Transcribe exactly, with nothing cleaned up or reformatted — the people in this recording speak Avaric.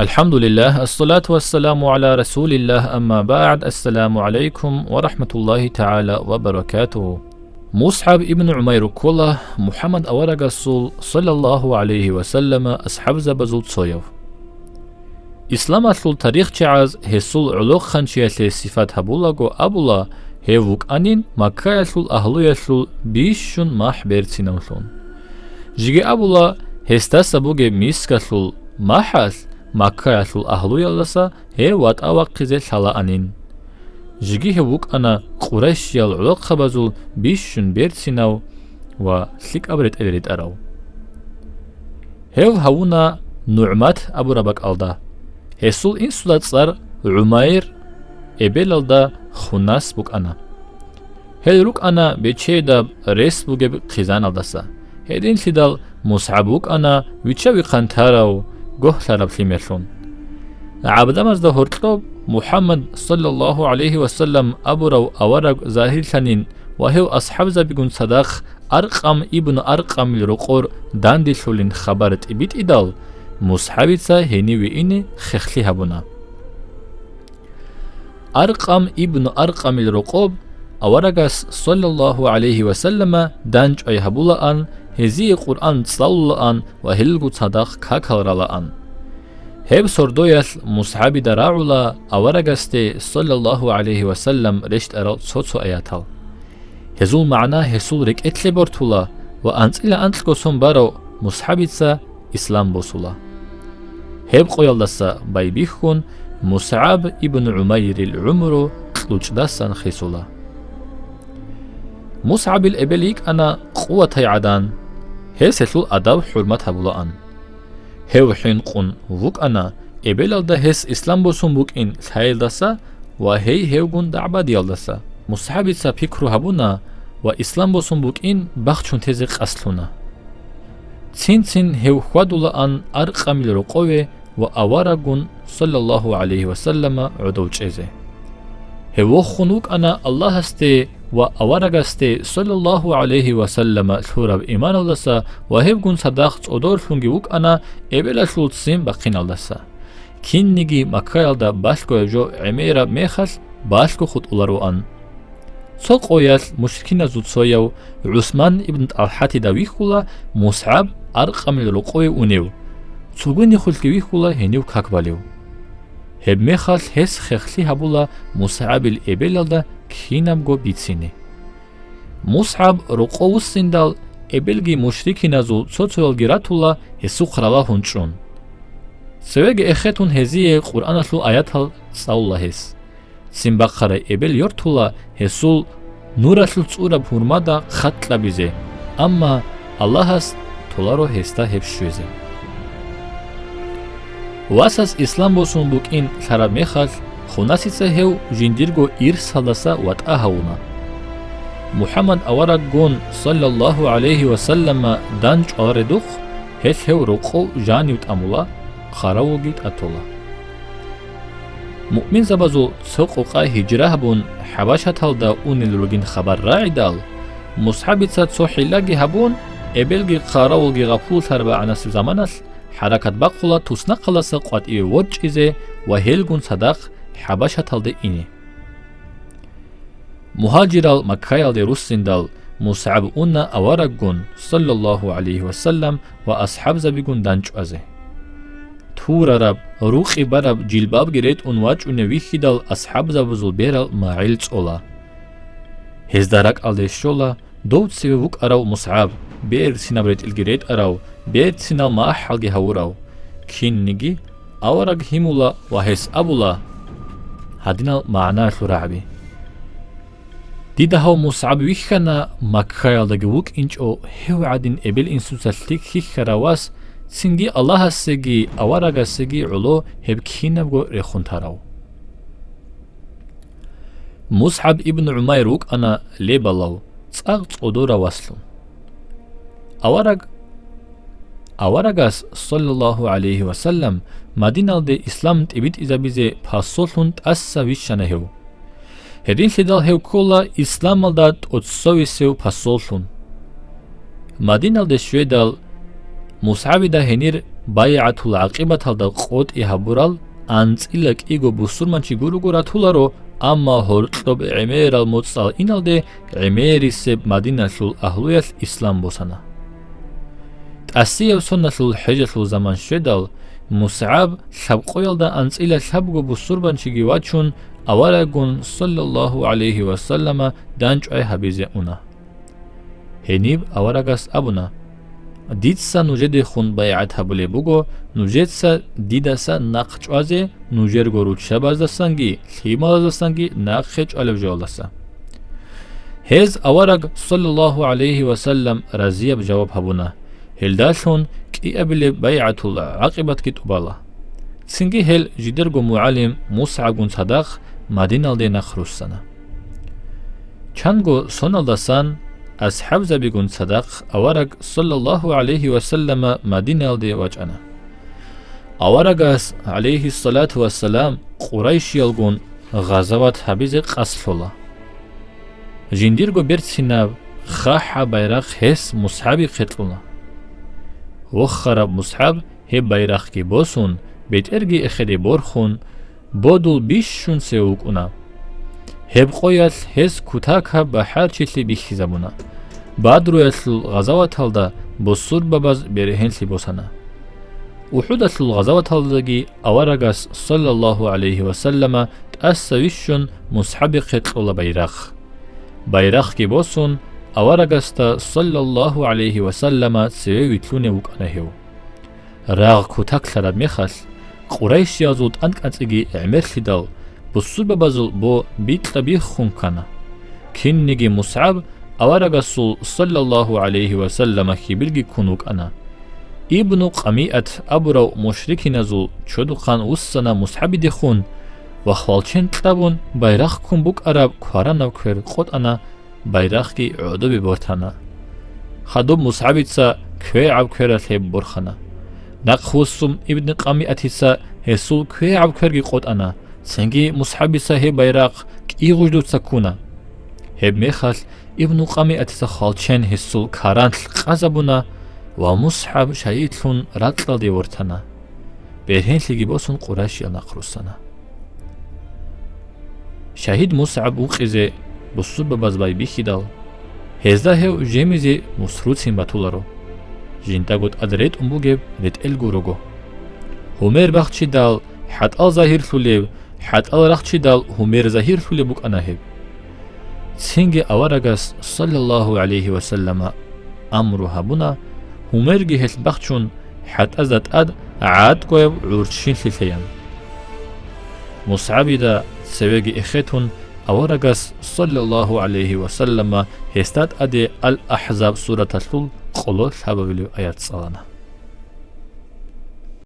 АлхӀамдулиллагь, ассалату вассаламу гӀала расулиллагь, амма багӀд, ассаламу гӀалайкум ва рахӀматуллагьи тагӀала ва баракатугьу. МусгӀаб ибн ГӀумайр вуккола МухӀаммад аварагасул, саллаллагьу гӀалайгьи ва саллама, асхӀабзабазул цояв. Исламалъул тарихчагӀаз гьесул гӀолохъанчиялъе сифат гьабулаго абула, гьев вукӀанин Маккаялъул агьлуялъул бищун махӀ берцинавлъун. Жеги абула, гьесдаса бугеб мискалъул махӀалъ Маккаялъул агьлуялдаса гьев ватӀа вахъизе лъалаанин. Жеги гьев вукӀана къурайшиял гӀолохъабазул бищун берцинав ва лъикӀаб ретӀел ретӀарав. Гьев гьавуна НугӀмат абураб бакӀалда. Гьесул инсуда цӀар ГӀумайр, эбелалда Хунас букӀана. Гьел рукӀана бечедаб рес бугеб хъизаналдаса. Гьединлъидал МусгӀаб вукӀана вичча-вихъан тарав, гогьлъараб лъимерлъун. ГӀадамазда гьоркьоб МухӀаммад, саллаллагьу гӀалайгьи ва саллам, абурав авараг загьирлъанин ва гьев асхӀабзабигун цадахъ Аркъам ибн Аркъамил рокъор данделъулин хабар тӀибитӀидал, МусгӀабица гьениве ине хехлъи гьабуна. Аркъам ибн Аркъамил рокъоб аварагас, саллаллагьу гӀалайгьи ва саллама, данчӀвай гьабулаан, гьезие Къуръан цӀалулаан ва гьелго цадахъ какал ралаан. Гьеб сордоялъ МусгӀабида рагӀула аварагасде, саллаллагьу гӀалайгьи ва саллам, рещтӀарал цо-цо аятал. Гьезул магӀна гьесул рекӀелъе бортула ва анцӀила анкьго сон барав МусгӀабица ислам босула. Гьеб къоялдаса байбихьун, МусгӀаб ибн ГӀумайрил гӀумру кьучӀдасан хисула. МусгӀабил эбел йикӀана къуватай гӀадан, гьес гьелъул адаб-хӀурмат гьабулаан. Гьев хӀинкъун вукӀана, эбелалда гьес ислам босун букӀин лъаялдаса ва гьей гьевгун дагӀбадиялдаса. МусгӀабица пикру гьабуна ва ислам босун букӀин бахчун тезе къасд лъуна. Цин-цин гьев хьвадулаан Аркъамил рокъове ва авараггун, саллаллагьу гӀалайгьи ва саллама, гӀодов чӀезе. Гьев вохун вукӀана Аллагьасде ва аварагасде, саллаллагьу гӀалайгьи ва саллама, лъураб иманалдаса ва гьебгун цадахъ цӀодорлъунги вукӀана эбелалъул ццин бахъиналдаса. Кинниги Маккаялда балъгояб жо гӀемераб мехалъ балъго хутӀулароан. Цо къоялъ мушрикиназул цояв ГӀусман ибн ТӀалхӀатида вихьула МусгӀаб Аркъамил рокъове унев, цогидахъулъги вихьула гьенив как балев. Гьебмехалъ гьес хехлъи гьабула МусгӀабил эбелалда кинабго бицине. МусгӀаб рокъов вуссиндал, эбелги мушрикиназул цо-цоялги ратула гьесухъ ралагьун чӀун. Цевеги эхетун гьезие Къуръаналъул аятал цӀалула гьес. Ццин бахъарай эбел йортула гьесул нуралъулъ цӀураб гьурмада хъат кьабизе, амма Аллагьас толаро гьесда гьеб щвезе. Васас ислам босун букӀин лъараб мехалъ, Хунасица гьев жиндирго ирсалдаса ватӀа гьавуна. МухӀаммад авараггун, саллаллагьу гӀалайгьи ва саллама, дандчӀваларедухъ, гьелъ гьев рокъов жанив тӀамула, хъаравулги тӀатола. Муъминзабазул цо къокъа гьижра гьабун, ХӀабашаталда унел ругин хабар рагӀидал, МусгӀабица цо хӀиллаги гьабун, эбелги хъаравулги гъапуллъараб гӀанасеб заманалъ хӀаракат бахъула туснахъалдаса къватӀиве ворчӀизе ва гьелгун цадахъ ХӀабашаталде ине. Мугьажирал Маккаялде руссиндал, МусгӀаб уна авараггун, саллаллагьу гӀалайгьи ва саллам, ва асхӀабзабигун дандчӀвазе. Турараб, рукъи бараб жилбабги ретӀун вачӀунев вихьидал, асхӀабзабазул берал магӀил цӀола. Гьезда ракӀалде щола дов цеве вукӀарав МусгӀаб, берцинаб ретӀелги ретӀарав, берцинал махӀалги гьавурав. Кинниги авараг гьимула ва гьес абула гьадинал магӀнаялъул рагӀаби. Дида гьав МусгӀаб вихьана, Маккаялдаги вукӀинчӀо гьев гӀадин эбел-инсуца лъикӀ хьихьарав вас, цинги Аллагьасеги аварагасеги гӀоло гьеб кинабго рехун тарав. МусгӀаб ибн ГӀумайр вукӀана лебалав, цӀакъ цӀодорав васлъун. Авараг, аварагас, саллаллагьу гӀалайгьи ва саллам, Мадиналде ислам тӀибитӀизабизе посоллъун тӀаса вищана гьев. Гьединлъидал гьев ккола исламалда тӀоцевесев посоллъун. Мадиналде щведал, МусгӀабида гьенир БайгӀатул гӀакъибаталда къотӀи гьабурал анцӀила кӀиго бусурманчи гуруго ратуларо, амма гьоркьоб гӀемерал моцӀал иналде гӀемерисеб Мадиналъул агьлуялъ ислам босана. ТӀасияб соналъул хӀежалъул заман щведал, МусгӀаб лъабкъоялда анцӀила лъабго бусурманчиги вачун, авараггун, саллаллагьу гӀалайгьи ва саллама, дандчӀвай гьабизе уна. Гьениб аварагас абуна: «Дица нужедехун байгӀат гьабулеб буго нужеца дидаса нахъ чӀвазе, нужерго руччабаздасанги лъималаздасанги нахъе чӀвалеб жоялдаса». Гьез авараг, саллаллагьу гӀалайгьи ва саллам, разияб жаваб гьабуна, гьелдалъун кӀиабилеб байгӀатул гӀакъибатги тӀубала. Цинги гьел жидерго мугӀалим МусгӀабгун цадахъ Мадиналде нахъ руссана. Чанго соналдасан асхӀабзабигун цадахъ авараг, саллаллагьу гӀалайгьи ва саллама, Мадиналде вачӀана. Аварагас, гӀалайгьиссалату вассалам, къурайшиялгун гъазават гьабизе къасд лъола. Жиндирго берцинаб хъахӀаб байрахъ гьес МусгӀабихъе кьуна. Вохараб МусгӀаб гьеб байрахъги босун, бетӀерги эхеде борхун, бодул бищун цеве вукӀуна. Гьеб къоялъ гьес кутакаб бахӀарчилъи бихьизабуна. Бадруялъул гъазаваталда бусурбабаз бергьенлъи босана. УхӀудалъул гъазаваталдаги аварагас, саллаллагьу гӀалайгьи ва саллама, тӀаса вищун МусгӀабихъе кьола байрахъ. Байрахъги босун, аварагасда, саллаллагьу гӀалайгьи ва саллама, цеве вилълъунев вукӀана гьев. Рагъ кутаклъараб мехалъ, къурайшиязул тӀанкӀанцӀиги гӀемерлъидал, бусурбабазул бо бикьа-биххун ккана. Кинниги МусгӀаб аварагасул, саллаллагьу гӀалайгьи ва саллама, хьибилги ккун вукӀана. Ибну Къамиат абурав мушрикиназул чодухъан вуссана МусгӀабидехун ва хвалчен кьабун байрахъ ккун букӀараб кваранаб квер къотӀана, байрахъги гӀодобе бортана. Хадуб МусгӀабица квегӀаб квералъ гьеб борхана. Нахъвуссун Ибн Къамиатица гьесул квегӀаб кверги къотӀана, цинги МусгӀабица гьеб байрахъ кӀигъуждуца ккуна. Гьебмехалъ Ибну Къамиатица хвалчен гьесул кваранлъ къазабуна ва МусгӀаб шагьидлъун ракьалде вортана. Бергьенлъиги босун, къурайшиял нахъ руссана. Шагьид МусгӀаб вукъизе бусурбабаз байбихьидал, гьезда гьев жемизе мусруцин батуларо. Жиндаго тӀад ретӀун бугеб ретӀелго руго. Гьумер бахчидал хӀатӀал загьирлъулеб, хӀатӀал рахчидал гьумер загьирлъулеб букӀана гьеб. Цинги аварагас, саллаллагьу гӀалайгьи ва саллама, амру гьабуна, гьумерги гьелъ бахчун, хӀатӀазда тӀад гӀатӀгояб гӀурччинлъи лъеян. МусгӀабида цевеги эхетун, аварагас, саллаллагьу гӀалайгьи ва саллама, гьесда тӀаде Ал-АхӀзаб сураталъул къоло лъабабилеб аят цӀалана.